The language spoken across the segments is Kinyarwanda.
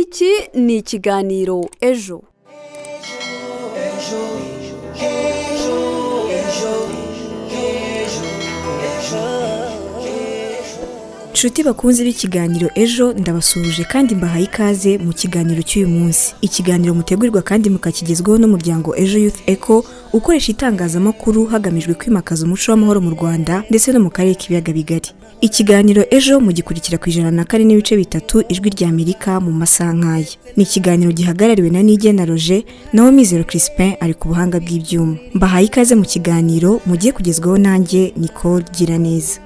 Iki ni ikiganiro Ejo. Nshuti bakunze b'ikiganiro Ejo, ndabasuhuje kandi mbahaye ikaze mu kiganiro cy'uyu munsi. Ikiganiro mutegurirwa kandi mukakigezwaho n'umuryango Ejo Youth Eco, ukoresha itangazamakuru hagamijwe kwimakaza umuco w'amahoro mu Rwanda ndetse no mu karere k'ibiyaga bigari. Ikiganiro Ejo mugikurikira ku 104.3 Ijwi rya Amerika mu masaha nk'aya. Ni ikiganiro gihagarariwe na Nigena Roger, naho Mizero Crispin ari ku buhanga bw'ibyuma. Mbahaye ikaze mu kiganiro mugiye kugezwaho nanjye Nicole Giraneza.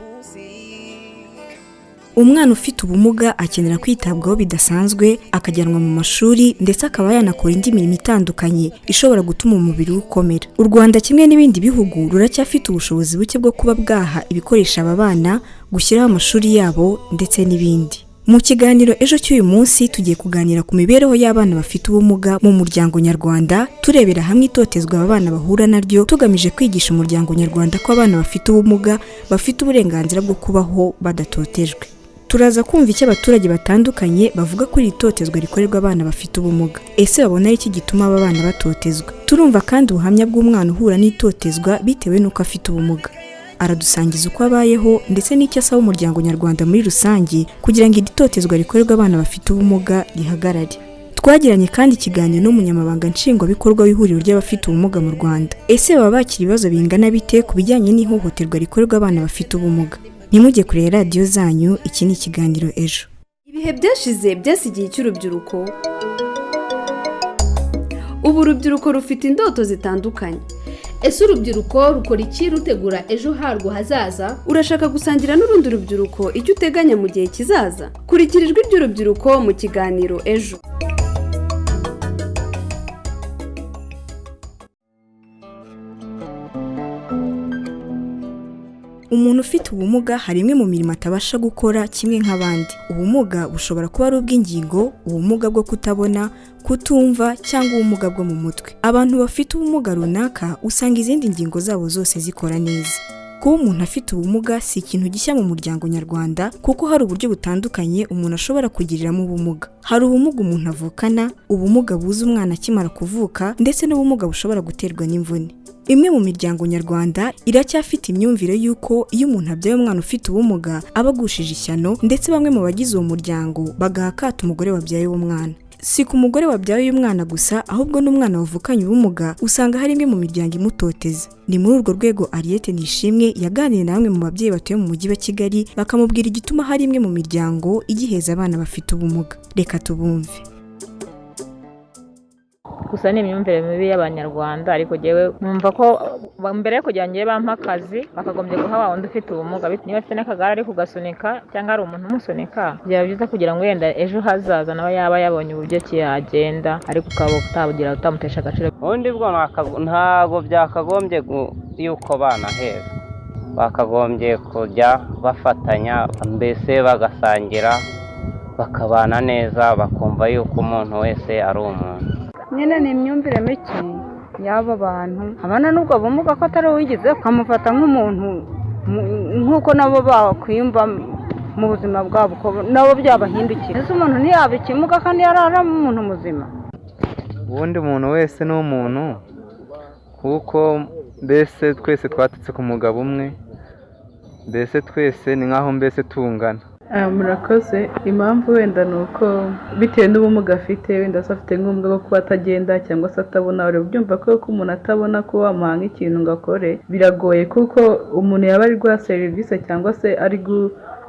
Umwana ufite ubumuga akenera kwitabwaho bidasanzwe, akajyanwa mu mashuri ndetse akaba yanakora indi mirimo itandukanye ishobora gutuma umubiri we ukomera. U Rwanda kimwe n'ibindi bihugu ruracyafite ubushobozi buke bwo kuba bwaha ibikoresho aba bana, gushyiraho amashuri yabo ndetse n'ibindi. Mu kiganiro Ejo cy'uyu munsi tugiye kuganira ku mibereho y'abana bafite ubumuga mu muryango nyarwanda, turebera hamwe itotezwa aba bana bahura naryo, tugamije kwigisha umuryango nyarwanda ko abana bafite ubumuga bafite uburenganzira bwo kubaho badatotejwe. Turaza kumva icyo abaturage batandukanye bavuga kuri iri totezwa rikorerwa abana bafite ubumuga. Ese babona ari iki gituma aba bana batotezwa? Turumva kandi ubuhamya bw'umwana uhura n'itotezwa bitewe n'uko afite ubumuga. Aradusangiza uko abayeho ndetse n'icyo asaba umuryango nyarwanda muri rusange kugira ngo iri totezwa rikorerwa abana bafite ubumuga rihagarare. Twagiranye kandi ikiganiro n'umunyamabanga nshingwabikorwa w'ihuriro ry'abafite ubumuga mu Rwanda. Ese baba bakira ibibazo bingana bite ku bijyanye n'ihohoterwa rikorerwa abana bafite ubumuga? Ntimujye kureba radiyo zanyu, iki ni ikiganiro Ejo. Ibihe byashize byasigiye icy'urubyiruko. Ubu urubyiruko rufite indoto zitandukanye. Ese urubyiruko rukora iki rutegura ejo harwo hazaza? Urashaka gusangira n'urundi rubyiruko icyo uteganya mu gihe kizaza? Kurikira ijwi ry'urubyiruko mu kiganiro Ejo. Umuntu ufite ubumuga hari imwe mu mirimo atabasha gukora kimwe nk'abandi. Ubumuga bushobora kuba ari ubw'ingingo, ubumuga bwo kutabona, kutumva cyangwa ubumuga bwo mu mutwe. Abantu bafite ubumuga runaka usanga izindi ngingo zabo zose zikora neza. Kuba umuntu afite ubumuga si ikintu gishya mu muryango nyarwanda, kuko hari uburyo butandukanye umuntu ashobora kugiriramo ubumuga. Hari ubumuga umuntu avukana, ubumuga buza umwana akimara kuvuka ndetse n'ubumuga bushobora guterwa n'imvune. Imwe mu miryango nyarwanda iracyafite imyumvire y'uko iyo umuntu abyaye umwana ufite ubumuga aba agushije ishyano, ndetse bamwe mu bagize uwo muryango bagaha akato umugore wabyaye uwo mwana. Si ku mugore wabyaye uyu mwana gusa, ahubwo n'umwana wavukanye ubumuga usanga hari imwe mu miryango imutoteza. Ni muri urwo rwego Ariete Nishimwe yaganiriye na bamwe mu babyeyi batuye mu mujyi wa Kigali, bakamubwira igituma hari imwe mu miryango igiheza abana bafite ubumuga. Reka tubumve. Gusa ni imyumvire mibi y'Abanyarwanda, ariko njyewe numva ko mbere yo kugira ngo bampe akazi bakagombye guha wa wundi ufite ubumuga, niba afite n'akagare ari kugasunika cyangwa hari umuntu umusunika, byaba byiza kugira ngo wenda ejo hazaza nawe yaba yabonye uburyo ki yagenda, ariko ukaba utabugira utamutesha agaciro. Ubundi bwo ntabwo byakagombye yuko banahezwa, bakagombye kujya bafatanya, mbese bagasangira, bakabana neza, bakumva yuko umuntu wese ari umuntu. Nyine ni imyumvire mike y'aba bantu abana n'ubwo bumuga ko atari uwigize, ukamufata nk'umuntu nk'uko nabo bakwiyumva mu buzima bwabo, ko nabo byabahindukira. Ese umuntu ntiyaba ikimuga kandi yari ari umuntu muzima? Ubundi umuntu wese ni umuntu, kuko mbese twese twatutse ku mugabo umwe, mbese twese ni nk'aho mbese tungana. Murakoze. Impamvu wenda ni uko bitewe n'ubumuga afite, wenda se afite nk'ubumuga bwo kuba atagenda cyangwa se atabona. Uri byumva ko umuntu atabona ko wamuha nk'ikintu ngo akore biragoye, kuko umuntu yaba ari guha serivisi cyangwa se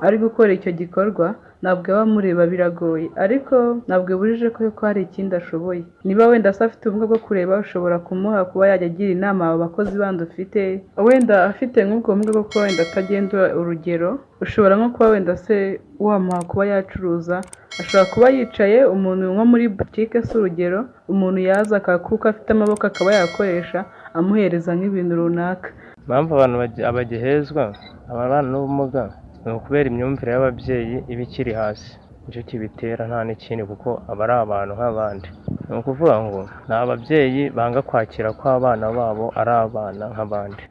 ari gukora icyo gikorwa ntabwo aba amureba, biragoye. Ariko ntabwo bibujije ko hari ikindi ashoboye. Niba wenda se afite ubumuga bwo kureba, ushobora kumuha kuba yajya agira inama abo bakozi bandi ufite. Wenda afite nk'ubwo bumuga bwo kuba wenda atagenda, urugero ushobora nko kuba wenda se wamuha kuba yacuruza. Ashobora kuba yicaye umuntu nko muri butike se urugero, umuntu yaza kuko afite amaboko akaba yakoresha amuhereza nk'ibintu runaka. Impamvu abantu bagihezwa ababana n'ubumuga ni ukubera imyumvire y'ababyeyi iba ikiri hasi, nicyo kibitera nta n'ikindi, kuko aba ari abantu nk'abandi. Ni ukuvuga ngo ni ababyeyi banga kwakira ko abana babo ari abana nk'abandi.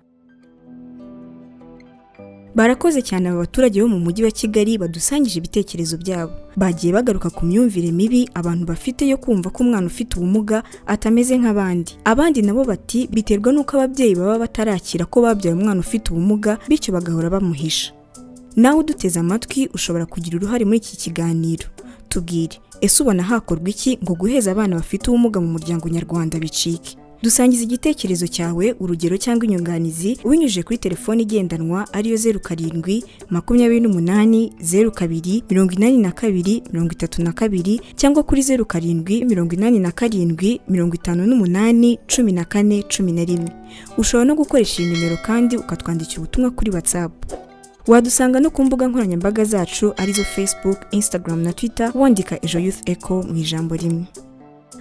Barakoze cyane aba baturage bo mu mujyi wa Kigali badusangije ibitekerezo byabo. Bagiye bagaruka ku myumvire mibi abantu bafite yo kumva ko umwana ufite ubumuga atameze nk'abandi. Abandi nabo bati biterwa n'uko ababyeyi baba batarakira ko babyaye umwana ufite ubumuga, bityo bagahora bamuhisha. Nawe uduteze amatwi ushobora kugira uruhare muri iki kiganiro. Tubwire, ese ubona hakorwa iki ngo guheza abana bafite ubumuga mu muryango nyarwanda bicike? Dusangiza igitekerezo cyawe, urugero cyangwa inyunganizi ubinyujije kuri telefoni igendanwa ariyo 07 28 02 82 32 cyangwa kuri 07 87 58 14 11. Ushobora no gukoresha iyi nimero kandi ukatwandikira ubutumwa kuri WhatsApp. Wadusanga no ku mbuga nkoranyambaga zacu arizo Facebook, Instagram na Twitter, wandika Ejo Youth Echo mu ijambo rimwe.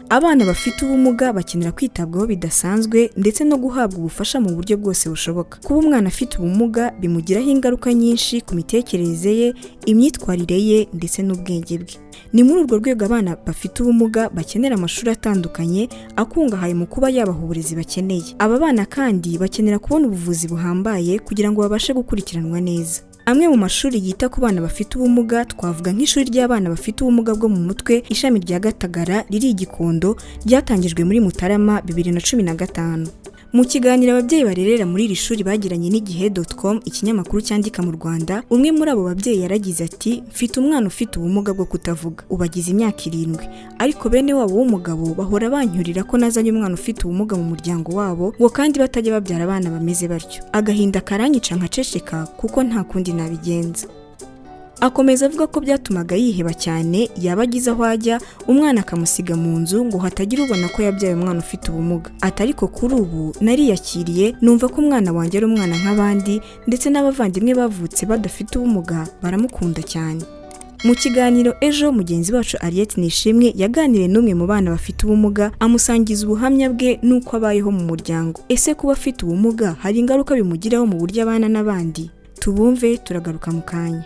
Abana bafite ubumuga bakenera kwitabwaho bidasanzwe ndetse no guhabwa ubufasha mu buryo bwose bushoboka. Kuba umwana afite ubumuga bimugiraho ingaruka nyinshi ku mitekerereze ye, imyitwarire ye ndetse n'ubwenge bwe. Ni muri urwo rwego abana bafite ubumuga bakenera amashuri atandukanye akungahaye mu kuba yabaha uburezi bakeneye. Aba bana kandi bakenera kubona ubuvuzi buhambaye kugira ngo babashe gukurikiranwa neza. Amwe mu mashuri yita ku bana bafite ubumuga twavuga nk'ishuri ry'abana bafite ubumuga bwo mu mutwe, ishami rya Gatagara riri i Gikondo, ryatangijwe muri Mutarama 2015. Mu kiganiro ababyeyi barerera muri iri shuri bagiranye n'igihe.com, ikinyamakuru cyandika mu Rwanda, umwe muri abo babyeyi yaragize ati: "Mfite umwana ufite ubumuga bwo kutavuga, ubu agize imyaka 7, ariko bene wabo w'umugabo bahora banyurira ko nazanye umwana ufite ubumuga mu muryango wabo, ngo kandi batajya babyara abana bameze batyo. Agahinda karanyica nkaceceka kuko nta kundi nabigenza." Akomeza avuga ko byatumaga yiheba cyane, yaba agize aho ajya umwana akamusiga mu nzu ngo hatagira ubona ko yabyaye umwana ufite ubumuga. Ati: "Ariko kuri ubu nariyakiriye, numva ko umwana wanjye ari umwana nk'abandi, ndetse n'abavandimwe bavutse badafite ubumuga baramukunda cyane." Mu kiganiro Ejo, mugenzi wacu Ariette Nishimwe yaganiriye n'umwe mu bana bafite ubumuga, amusangiza ubuhamya bwe n'uko abayeho mu muryango. Ese kuba afite ubumuga hari ingaruka bimugiraho mu buryo abana n'abandi? Tubumve, turagaruka mu kanya.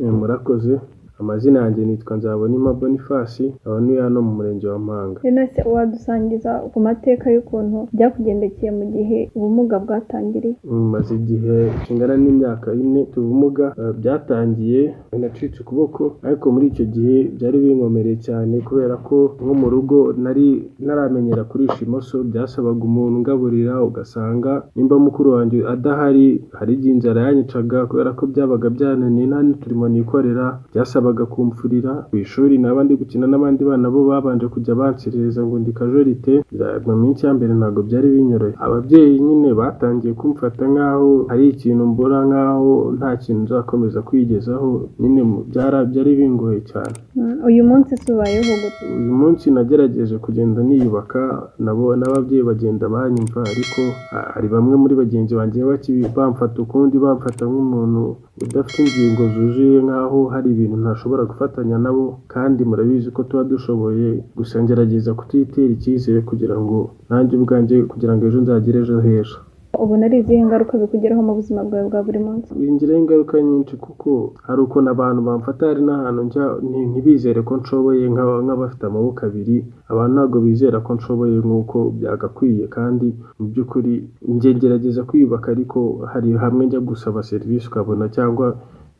Murakoze. Amazina yanjye nitwa Nzabonimpa Boniface, nkaba ntuye hano mu murenge wa Mpanga. Ese wadusangiza ku mateka y'ukuntu byakugendekeye mu gihe ubumuga bwatangiriye? Maze igihe kingana n'imyaka 4 ubumuga. Byatangiye nacitse ukuboko, ariko muri icyo gihe byari binkomereye cyane kubera ko nko mu rugo nari ntaramenyera kurisha imoso. Byasabaga umuntu ungaburira, ugasanga nimba mukuru wanjye adahari hari igihe inzara yanyicaga kubera ko byabaga byananiye, nta n'uturimo nikorera. Byasabaga kumfurira. Ku ishuri naba ndi gukina n'abandi bana, bo babanje kujya banserereza ngo ndi kajorite. Mu minsi ya mbere ntabwo byari binyoroheye. Ababyeyi nyine batangiye kumfata nk'aho hari ikintu mbura, nk'aho nta kintu nzakomeza kwigezaho. Nyine byari bingoye cyane. Uyu munsi se ubayeho gute? Uyu munsi nagerageje kugenda niyubaka, nabo n'ababyeyi bagenda banyumva, ariko hari bamwe muri bagenzi banjye bamfata ukundi, bamfata nk'umuntu udafite ingingo zuzuye, nk'aho hari ibintu ntashobora gufatanya nabo, kandi murabizi ko tuba dushoboye. Gusa ngerageza kutitera icyizere kugira ngo nanjye ubwanjye, kugira ngo ejo nzagire ejo heza. Ubona ari izihe ngaruka bikugeraho mu buzima bwawe bwa buri munsi? Bingiraho ingaruka nyinshi kuko hari ukuntu abantu bamfata, hari n'ahantu njya ntibizere ko nshoboye nk'abafite amaboko abiri. Abantu ntabwo bizera ko nshoboye nk'uko byagakwiye, kandi mu by'ukuri njye ngerageza kwiyubaka, ariko hari hamwe njya gusaba serivisi ukabona, cyangwa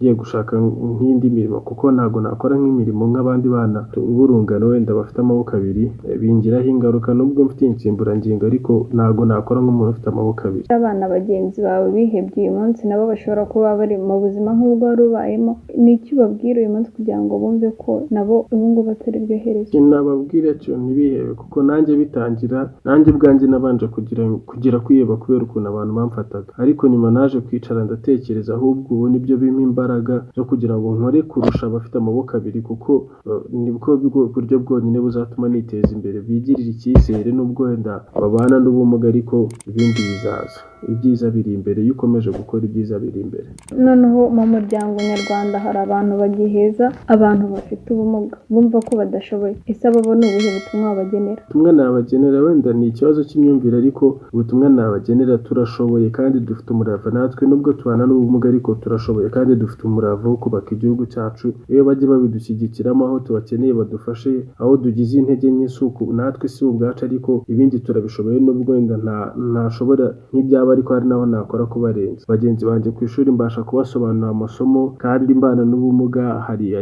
ngiye gushaka nk'indi mirimo, kuko ntabwo nakora nk'imirimo nk'abandi bana b'urungano wenda bafite amaboko abiri. Bingiraho ingaruka nubwo mfite insimburangingo, ariko ntabwo nakora nk'umuntu ufite amaboko abiri. Abana bagenzi bawe bihebye uyu munsi nabo bashobora kuba bari mu buzima nk'ubwo wari ubayemo, ni iki ubabwira uyu munsi kugira ngo bumve ko nabo ubu ngubu atari ryo herezo? Ikintu nababwira cyo, ntibihebe, kuko nanjye bitangira, nanjye ubwanjye nabanje kugira kwiheba kubera ukuntu abantu bamfataga, ariko nyuma naje kwicara ndatekereza, ahubwo ubu nibyo bimpa imbaraga zo kugira ngo nkore kurusha abafite amaboko abiri, kuko nibwo buryo bwonyine buzatuma niteza imbere. Bigirire icyizere nubwo wenda babana n'ubumuga, ariko ibindi bizaza, ibyiza biri imbere. Iyo ukomeje gukora, ibyiza biri imbere. Noneho mu muryango nyarwanda hari abantu bagiheza abantu bafite ubumuga, bumva ko badashoboye. Ese abo bo ni ubuhe butumwa wabagenera? Ubutumwa nabagenera wenda ni ikibazo cy'imyumvire, ariko ubutumwa nabagenera, turashoboye kandi dufite umurava natwe, nubwo tubana n'ubumuga ariko turashoboye kandi dufite umurava wo kubaka igihugu cyacu. Iyo bajya babidushyigikiramo, aho tubakeneye badufashe, aho dugize intege nke si uku natwe si ubwacu, ariko ibindi turabishoboye, nubwo wenda ntashobora nk'iby'abandi. nk'abo, ariko hari n'aho nakora kubarenza. Bagenzi banjye ku ishuri mbasha kubasobanurira amasomo kandi mbana n'ubumuga. Hari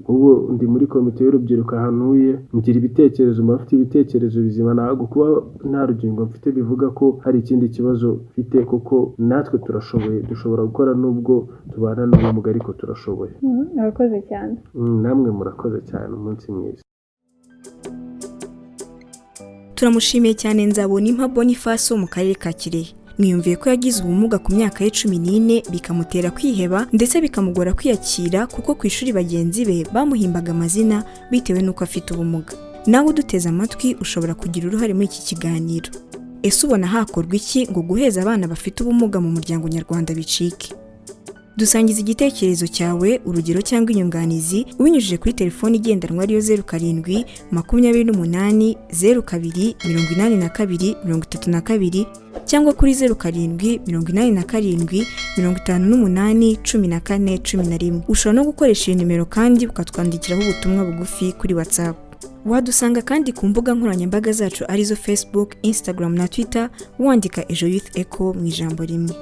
ubu ndi muri komite y'urubyiruko ahantu ntuye, ngira ibitekerezo, mba mfite ibitekerezo bizima. Ntabwo kuba nta rugingo mfite bivuga ko hari ikindi kibazo mfite, kuko natwe turashoboye, dushobora gukora nubwo tubana n'ubumuga, ariko turashoboye. Murakoze cyane. Namwe murakoze cyane, umunsi mwiza. Turamushimiye cyane Nzabonimpa Boniface wo mu karere ka Kirehe. Mwiyumviye ko yagize ubumuga ku myaka ye 14, bikamutera kwiheba ndetse bikamugora kwiyakira, kuko ku ishuri bagenzi be bamuhimbaga amazina bitewe n'uko afite ubumuga. Nawe uduteze amatwi ushobora kugira uruhare muri iki kiganiro. Ese ubona hakorwa iki ngo guheza abana bafite ubumuga mu muryango nyarwanda bicike? Dusangiza igitekerezo cyawe, urugero cyangwa inyunganizi, ubinyujije kuri telefoni igendanwa ariyo 0728 02 82 32, cyangwa kuri 0787 58 14 11. Ushobora no gukoresha iyi nimero kandi ukatwandikiraho ubutumwa bugufi kuri WhatsApp. Wadusanga kandi ku mbuga nkoranyambaga zacu arizo Facebook, Instagram na Twitter, wandika Ejo Youth Echo mu ijambo rimwe.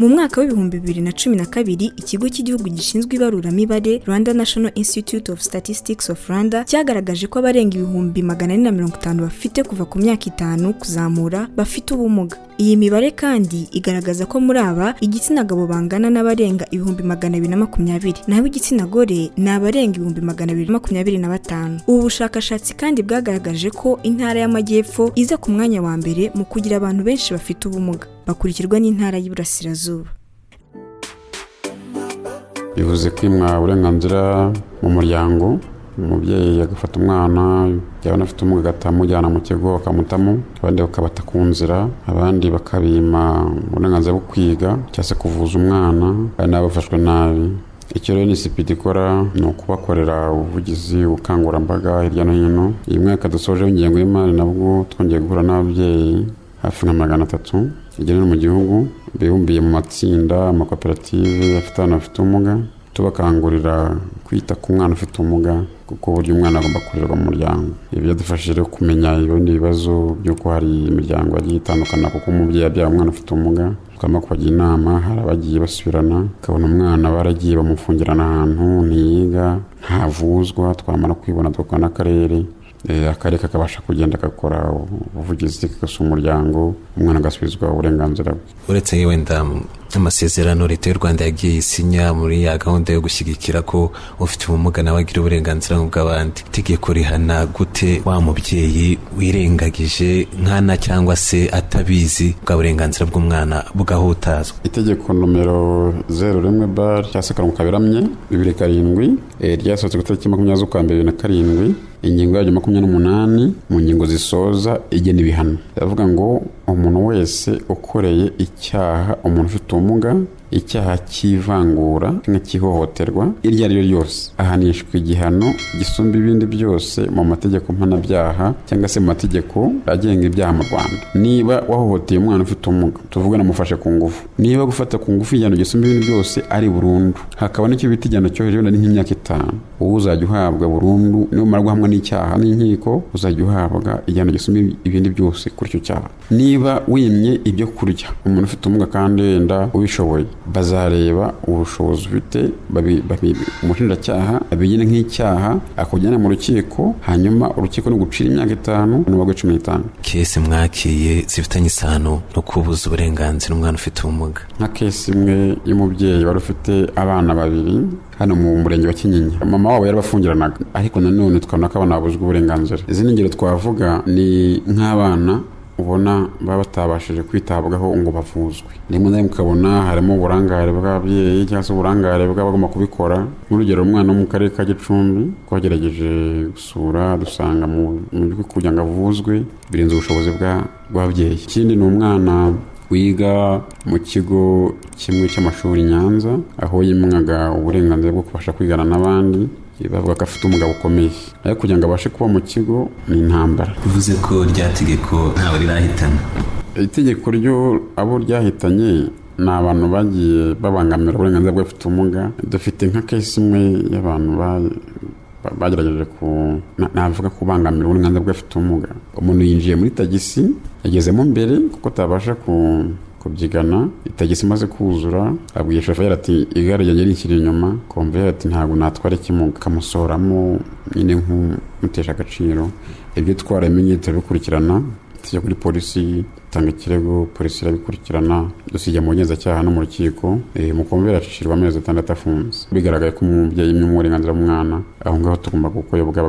Mu mwaka wa 2012, ikigo cy'igihugu gishinzwe ibaruramibare, Rwanda National Institute of Statistics of Rwanda, cyagaragaje ko abarenga 450,000 bafite kuva ku myaka 5 kuzamura bafite ubumuga. Iyi mibare kandi igaragaza ko muri aba, igitsina gabo bangana n'abarenga 220,000, naho igitsina gore ni abarenga 225,000. Ubu bushakashatsi kandi bwagaragaje ko intara y'Amajyepfo iza ku mwanya wa mbere mu kugira abantu benshi bafite ubumuga, bakurikirwa n'intara y'Iburasirazuba. Bivuze kwimwa uburenganzira mu muryango, umubyeyi agafata umwana yabona afite ubumuga akamujyana mu kigo akamutamo, abandi bakabata ku nzira, abandi bakabima uburenganzira bwo kwiga cyangwa se kuvuza umwana, hari n'abafashwe nabi. Icyo rero CPD ikora ni ukubakorera ubuvugizi, ubukangurambaga hirya no hino. Uyu mwaka dusoje w'ingengo y'imari nabwo twongeye guhura n'ababyeyi hafi nka 300 hirya no hino mu gihugu bibumbiye mu matsinda, amakoperative afite abana bafite ubumuga, tubakangurira kwita ku mwana ufite ubumuga, kuko uburyo umwana agomba kurerwa mu muryango. Ibi byadufashije rero kumenya ibindi bibazo by'uko hari imiryango yagiye itandukana kuko umubyeyi yabyara umwana ufite ubumuga, tukaba kubagira inama. Hari abagiye basubirana, ukabona umwana baragiye bamufungirana ahantu, ntiyiga, ntavuzwa. Twamara kwibona tugakora n'akarere, akarere kakabasha kugenda gakora ubuvugizi, kagasura umuryango, umwana agasubizwa uburenganzira bwe. Uretse wenda amasezerano leta y'u Rwanda yagiye isinya muri ya gahunda yo gushyigikira ko ufite ubumuga nawe agira uburenganzira nk'ubw'abandi, itegeko rihana gute wa mubyeyi wirengagije nkana cyangwa se atabizi, bwa burenganzira bw'umwana bugahutazwa? Itegeko nomero 01 bar cyangwa se akarongo kaberamye 2007, ryasohotse ku itariki 20 z'ukwa mbere 2007, ingingo yaryo 28 mu ngingo zisoza igena ibihano iravuga ngo umuntu wese ukoreye icyaha umuntu ufite ubumuga, icyaha cy'ivangura cy'ihohoterwa iryo ari ryo ryose, ahanishwa igihano gisumba ibindi byose mu mategeko mpanabyaha cyangwa se mu mategeko agenga ibyaha mu Rwanda. Niba wahohoteye umwana ufite ubumuga, tuvuge namufashe ku ngufu, niba gufata ku ngufu igihano gisumba ibindi byose ari burundu, hakaba n'icyo bita igihano cyo hejuru, ni nk'imyaka 5, wowe uzajya uhabwa burundu. Numara guhamwa n'icyaha n'inkiko, uzajya uhabwa igihano gisumba ibindi byose kuri icyo cyaha. Niba wimye ibyo kurya umuntu ufite ubumuga kandi wenda ubishoboye, bazareba ubushobozi ufite, umushinjacyaha abigene nk'icyaha, akujyana mu rukiko, hanyuma urukiko ni ugucira imyaka 5 n'ubwo 15. Case mwakiye zifitanye isano no kubuza uburenganzira umwana ufite ubumuga? Nka case imwe y'umubyeyi wari ufite abana babiri hano mu murenge wa Kinyinya, mama wabo yarabafungiranaga, ariko nanone tukabona ko abana babuzwa uburenganzira. Izindi ngero twavuga ni nk'abana ubona baba batabashije kwitabwaho ngo bavuzwe, rimwe na rimwe ukabona harimo uburangare bw'ababyeyi cyangwa se uburangare bw'abagomba kubikora. Nk'urugero, umwana wo mu karere ka Gicumbi twagerageje gusura, dusanga mu by'ukuri kugira ngo avuzwe birenze ubushobozi bw'ababyeyi. Ikindi ni umwana wiga mu kigo kimwe cy'amashuri i Nyanza, aho yimwaga uburenganzira bwo kubasha kwigana n'abandi, bavuga ko afite umugabo ukomeye, ariko kugira ngo abashe kuba mu kigo ni intambara. Bivuze ko rya tegeko ntawe rirahitana? Itegeko ryo, abo ryahitanye ni abantu bagiye babangamira uburenganzira bw'abafite ubumuga. Dufite nka case imwe y'abantu bagerageje ku navuga kubangamira uburenganzira bw'abafite ubumuga. Umuntu yinjiye muri tagisi, yagezemo mbere kuko atabasha kubyigana. Itagisi imaze kuzura, abwiye shoferi ati: "Igare ryanjye rinshyira inyuma." Komvayeri ati: "Ntabwo natwara ikimuga." Akamusohoramo nyine nk'umutesha agaciro. Ibyo twaramenye turabikurikirana, tujya kuri polisi, tanga ikirego, polisi irabikurikirana, dusijya mu bugenzacyaha no mu rukiko. Mukomvera acishirwa amezi 6 afunze. Bigaragaye ko umubyeyi imwe uburenganzira bw'umwana, aho ngaho tugomba gukora ubwabo,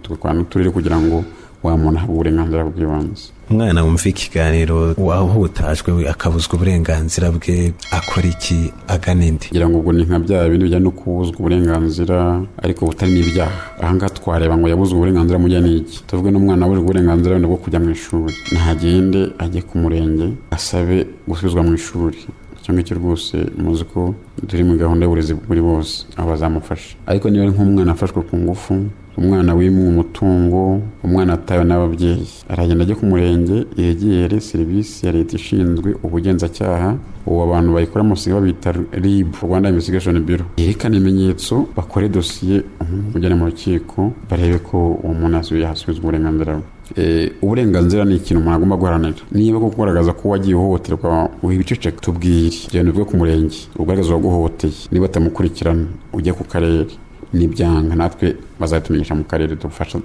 tugakora n'uturere kugira ngo wa muntu ahabwe uburenganzira bw'ibanze. Umwana wumva ikiganiro wahutajwe akabuzwa uburenganzira bwe, akora iki? Agana indi? Ngira ngo ubwo ni nka bya bindi bijyanye no kubuzwa uburenganzira ariko butari n'ibyaha. Aha ngaha twareba ngo yabuzwe uburenganzira mujya n'iki. Tuvuge n'umwana wabujwe uburenganzira wenda bwo kujya mu ishuri, ntagende ajye ku murenge asabe gusubizwa mu ishuri. Icyo ngicyo rwose muzi ko turi muri gahunda y'uburezi buri bose, aho bazamufasha. Ariko niba ari nk'umwana afashwe ku ngufu, umwana wimwe umutungo, umwana atawe n'ababyeyi, aragenda ajya ku murenge yegere serivisi ya leta ishinzwe ubugenzacyaha. Ubu abantu bayikoramo basigaye babita RIB, Rwanda Investigation Bureau. Yerekane ibimenyetso, bakore dosiye, umujyane mu rukiko, barebe ko uwo muntu yasubizwa uburenganzira bwe. Uburenganzira ni ikintu umuntu agomba guharanira. Niba koko ugaragaza ko wagiye uhohoterwa, wibiceceka, tubwire, genda uvuge ku murenge ugaragaza uwaguhohoteye. Niba atamukurikirana, ujye ku karere. Nibyanga, natwe bazatumenyesha mu karere,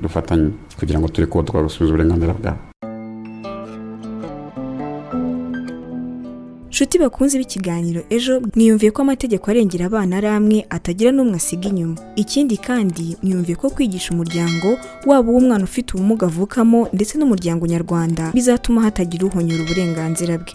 dufatanye kugira ngo turi kuba twagusubiza uburenganzira bwawe. Nshuti bakunze b'ikiganiro ejo, mwiyumviye ko amategeko arengera abana ari amwe, atagira n'umwe asiga inyuma. Ikindi kandi, mwiyumviye ko kwigisha umuryango, waba uw'umwana ufite ubumuga avukamo ndetse n'umuryango nyarwanda, bizatuma hatagira uhonyora uburenganzira bwe.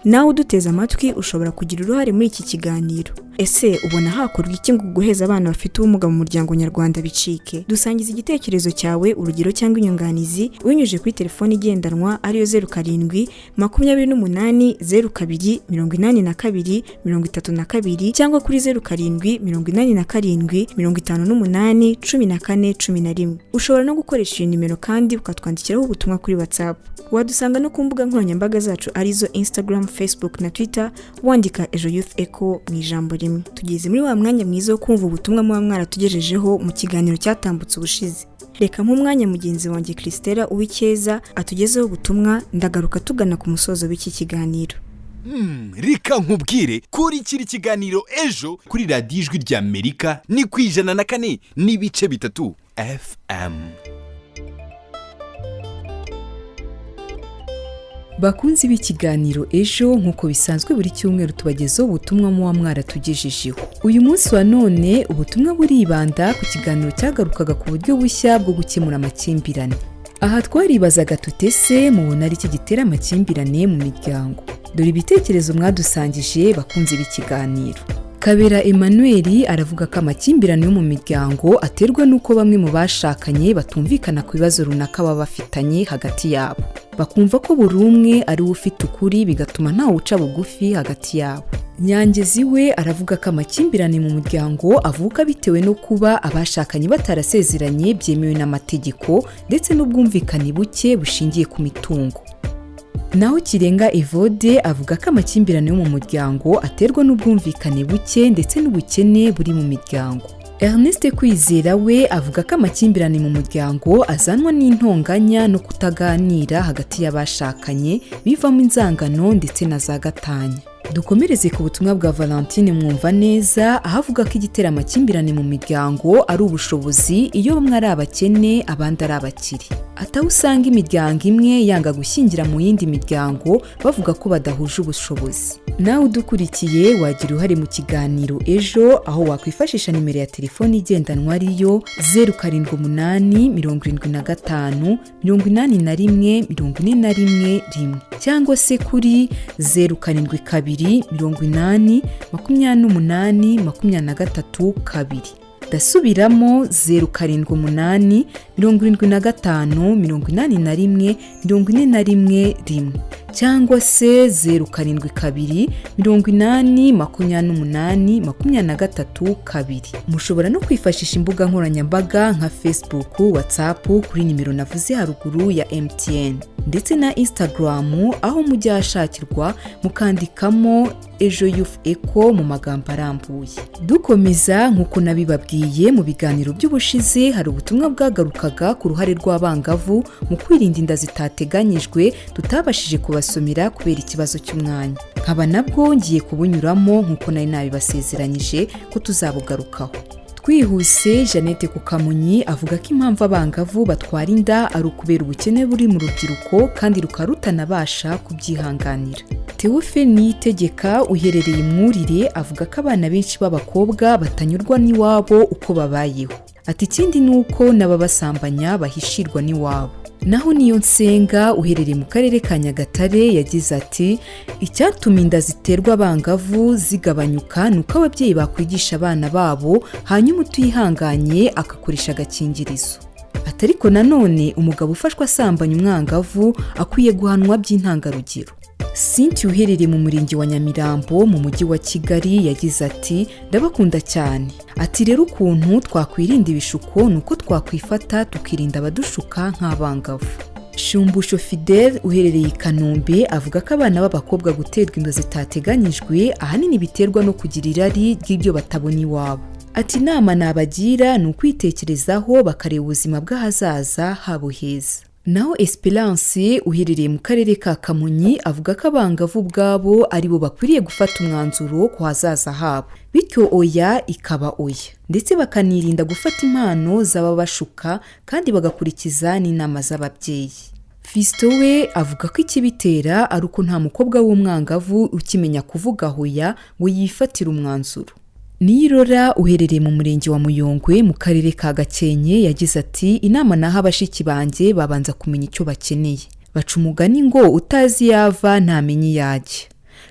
Nawe uduteze amatwi ushobora kugira uruhare muri iki kiganiro. Ese ubona hakorwa iki ngo guheza abana bafite ubumuga mu muryango nyarwanda bicike? Dusangiza igitekerezo cyawe, urugero cyangwa inyunganizi, ubinyujije kuri telefone igendanwa ariyo 07 28 02 82 32, cyangwa kuri 07 87 58 14 11. Ushobora no gukoresha iyi nimero kandi ukatwandikiraho ubutumwa kuri WhatsApp. Wadusanga no ku mbuga nkoranyambaga zacu arizo Instagram, Facebook na Twitter, wandika Ejo Youth Echo mu ijambo rimwe. Tugeze muri wa mwanya mwiza wo kumva ubutumwa muba mwaratugejejeho mu kiganiro cyatambutse ubushize. Reka nk'umwanya mugenzi wanjye Christella Uwicyeza atugezeho ubutumwa, ndagaruka tugana ku musozo w'iki kiganiro. Reka nkubwire, kurikira ikiganiro ejo kuri radiyo Ijwi ry'Amerika, ni ku 104.3 FM. Bakunzi b'ikiganiro ejo, nk'uko bisanzwe buri cyumweru tubagezaho ubutumwa muba mwaratugejejeho. Uyu munsi wa none ubutumwa buribanda ku kiganiro cyagarukaga ku buryo bushya bwo gukemura amakimbirane. Aha twaribazaga tutese mubona ari iki gitera amakimbirane mu miryango? Dore ibitekerezo mwadusangije, bakunzi b'ikiganiro. Kabera Emmanuel aravuga ko amakimbirane yo mu miryango aterwa n'uko bamwe mu bashakanye batumvikana ku bibazo runaka baba bafitanye hagati yabo, bakumva ko buri umwe ari we ufite ukuri, bigatuma ntawe uca bugufi hagati yabo. Nyangezi we aravuga ko amakimbirane mu muryango avuka bitewe no kuba abashakanye batarasezeranye byemewe n'amategeko, ndetse n'ubwumvikane buke bushingiye ku mitungo. Naho Kirenga Evode avuga ko amakimbirane yo mu muryango aterwa n'ubwumvikane buke ndetse n'ubukene buri mu miryango. Ernest Kwizera we avuga ko amakimbirane mu muryango azanwa n'intonganya no kutaganira hagati y'abashakanye, bivamo inzangano ndetse na za gatanya. Dukomereze ku butumwa bwa Valentine Mwumva neza, aho avuga ko igitera amakimbirane mu miryango ari ubushobozi, iyo bamwe ari abakene abandi ari abakire. Ataho usanga imiryango imwe yanga gushyingira mu yindi miryango, bavuga ko badahuje ubushobozi. Nawe udukurikiye wagira uruhare mu kiganiro ejo, aho wakwifashisha nimero ya telefoni igendanwa ariyo 078 75 81 41 1, cyangwa se kuri 072 80 28 23 2. Ndasubiramo 078 75 81 41 1, cyangwa se 072 80 28 23 2. Mushobora no kwifashisha imbuga nkoranyambaga nka Facebook, WhatsApp kuri nimero navuze haruguru ya MTN, ndetse na Instagram, aho mujya hashakirwa mukandikamo Ejo Youth Eco mu magambo arambuye. Dukomeza, nk'uko nabibabwiye mu biganiro by'ubushize, hari ubutumwa bwagarukaga ku ruhare rw'abangavu mu kwirinda inda zitateganyijwe tutabashije kubasomera kubera ikibazo cy'umwanya, nkaba nabwo ngiye kubunyuramo nk'uko nari nabibasezeranyije ko tuzabugarukaho. Twihuse, Jeannette Kukamunyi avuga ko impamvu abangavu batwara inda ari ukubera ubukene buri mu rubyiruko kandi rukaba rutanabasha kubyihanganira. Tewofe Niyitegeka uherereye Mwurire avuga ko abana benshi b'abakobwa batanyurwa n'iwabo uko babayeho. Ati ikindi ni uko n'ababasambanya bahishirwa n'iwabo. Naho niyo Nsenga uherereye mu karere ka Nyagatare yagize ati icyatuma inda ziterwa abangavu zigabanyuka ni uko ababyeyi bakwigisha abana babo, hanyuma utihanganye agakoresha agakingirizo. Ati ariko nanone umugabo ufashwe asambanya umwangavu akwiye guhanwa by'intangarugero. Cynthia uherereye mu murenge wa Nyamirambo mu mujyi wa Kigali yagize ati ndabakunda cyane. Ati rero ukuntu twakwirinda ibishuko ni uko twakwifata tukirinda abadushuka nk'abangavu. Shumbusho Fidel uherereye i Kanombe avuga ko abana b'abakobwa guterwa inda zitateganyijwe ahanini biterwa no kugira irari ry'ibyo batabona iwabo. Ati inama nabagira ni ukwitekerezaho bakareba ubuzima bw'ahazaza habo heza. Naho Esperance uherereye mu karere ka Kamonyi avuga ko abangavu ubwabo ari bo bakwiriye gufata umwanzuro ku hazaza habo, bityo oya ikaba oya, ndetse bakanirinda gufata impano z'ababashuka kandi bagakurikiza n'inama z'ababyeyi. Fiston we avuga ko ikibitera ari uko nta mukobwa w'umwangavu ukimenya kuvuga hoya ngo yifatire umwanzuro. Niyirora uherereye mu murenge wa Muyongwe mu karere ka Gakenke yagize ati inama naha bashiki banjye babanza kumenya icyo bakeneye. Baca umugani ngo utazi yava ntamenye iyo ajya,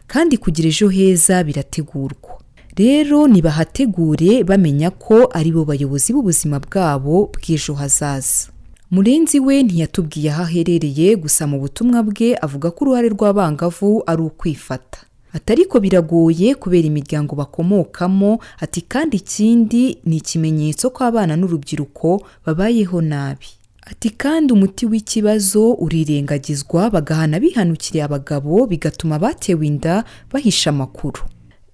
kandi kugira ejo heza birategurwa. Rero nibahategure bamenya ko ari bo bayobozi b'ubuzima bwabo bw'ejo hazaza. Murenzi we ntiyatubwiye aho aherereye, gusa mu butumwa bwe avuga ko uruhare rw'abangavu ari ukwifata. Ati ariko biragoye kubera imiryango bakomokamo, ati kandi ikindi ni ikimenyetso ko abana n'urubyiruko babayeho nabi. Ati kandi umuti w'ikibazo urirengagizwa bagahana bihanukiriye abagabo, bigatuma abatewe inda bahisha amakuru.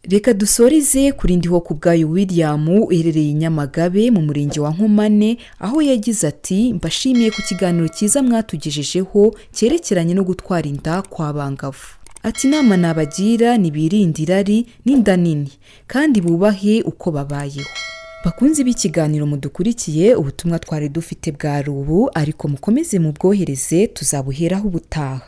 Reka dusoreze kuri Ndiho ku bwayo William uherereye i Nyamagabe mu murenge wa Nkomane, aho yagize ati mbashimiye ku kiganiro cyiza mwatugejejeho cyerekeranye no gutwara inda kw'abangavu. Ati inama nabagira nibirinde irari n'inda nini kandi bubahe uko babayeho. Bakunzi b'ikiganiro mudukurikiye, ubutumwa twari dufite bwari ubu, ariko mukomeze mubwohereze tuzabuheraho ubutaha.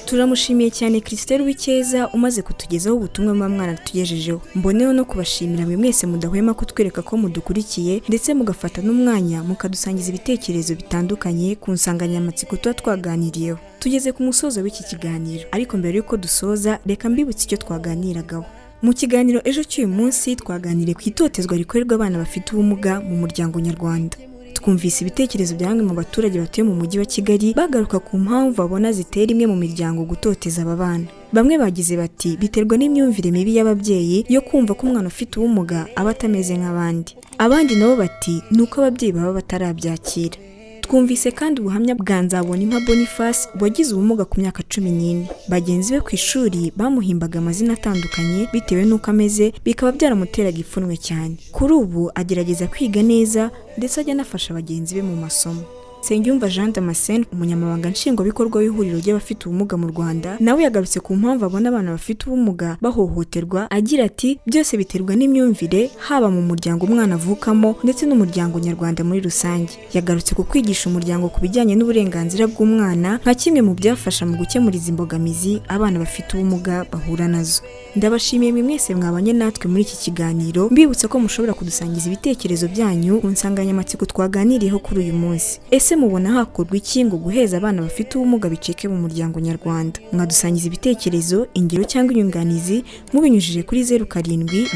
Turamushimiye cyane Christelle Uwicyeza umaze kutugezaho ubutumwa muba mwaratugejejeho. Mboneho no kubashimira mwe mwese mudahwema kutwereka ko mudukurikiye, ndetse mugafata n'umwanya mukadusangiza ibitekerezo bitandukanye ku nsanganyamatsiko tuba twaganiriyeho. Tugeze ku musozo w'iki kiganiro, ariko mbere y'uko dusoza reka mbibutse icyo twaganiragaho. Mu kiganiro ejo cy'uyu munsi twaganiriye ku itotezwa rikorerwa abana bafite ubumuga mu muryango nyarwanda. Twumvise ibitekerezo bya bamwe mu baturage batuye mu mujyi wa Kigali bagaruka ku mpamvu babona zitera imwe mu miryango gutoteza aba bana. Bamwe bagize bati biterwa n'imyumvire mibi y'ababyeyi yo kumva ko umwana ufite ubumuga aba atameze nk'abandi. Abandi nabo bati ni uko ababyeyi baba batarabyakira. Twumvise kandi ubuhamya bwa Nzabonimpa Boniface wagize ubumuga ku myaka 14. Bagenzi be ku ishuri bamuhimbaga amazina atandukanye bitewe n'uko ameze, bikaba byaramuteraga ipfunwe cyane. Kuri ubu agerageza kwiga neza ndetse ajya anafasha bagenzi be mu masomo. Nsengiyumva Jean Damascene, umunyamabanga nshingwabikorwa w'ihuriro ry'abafite ubumuga mu Rwanda, nawe yagarutse ku mpamvu abona abana bafite ubumuga bahohoterwa, agira ati byose biterwa n'imyumvire haba mu muryango umwana avukamo ndetse n'umuryango nyarwanda muri rusange. Yagarutse ku kwigisha umuryango ku bijyanye n'uburenganzira bw'umwana nka kimwe mu byafasha mu gukemura izi mbogamizi abana bafite ubumuga bahura nazo. Ndabashimiye mwe mwese mwabanye natwe muri iki kiganiro, mbibutsa ko mushobora kudusangiza ibitekerezo byanyu ku nsanganyamatsiko twaganiriyeho kuri uyu munsi. Ese mubona hakorwa iki ngo guheza abana bafite ubumuga bicike mu muryango nyarwanda? Mwadusangiza ibitekerezo, ingero cyangwa inyunganizi mubinyujije kuri 07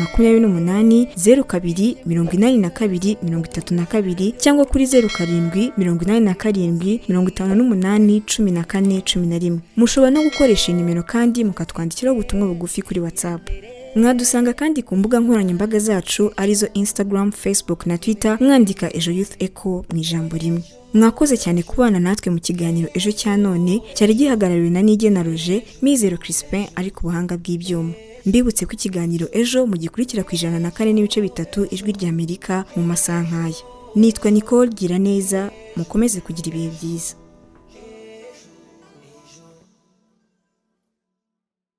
28 02 82 32 cyangwa kuri 07 87 58 14 11. Mushobora no gukoresha iyi nimero kandi mukatwandikiraho ubutumwa bugufi kuri WhatsApp. Mwadusanga kandi ku mbuga nkoranyambaga zacu arizo Instagram, Facebook na Twitter, mwandika Ejo Youth Echo mu ijambo rimwe. Mwakoze cyane kubana natwe mu kiganiro Ejo cya none cyari gihagarariwe na Nigena Roger, Mizero Crispin ari ku buhanga bw'ibyuma. Mbibutse ko ikiganiro Ejo mugikurikira ku 104.3 Ijwi ry'Amerika mu masaha nk'aya. Nitwa Nicole Giraneza, mukomeze kugira ibihe byiza.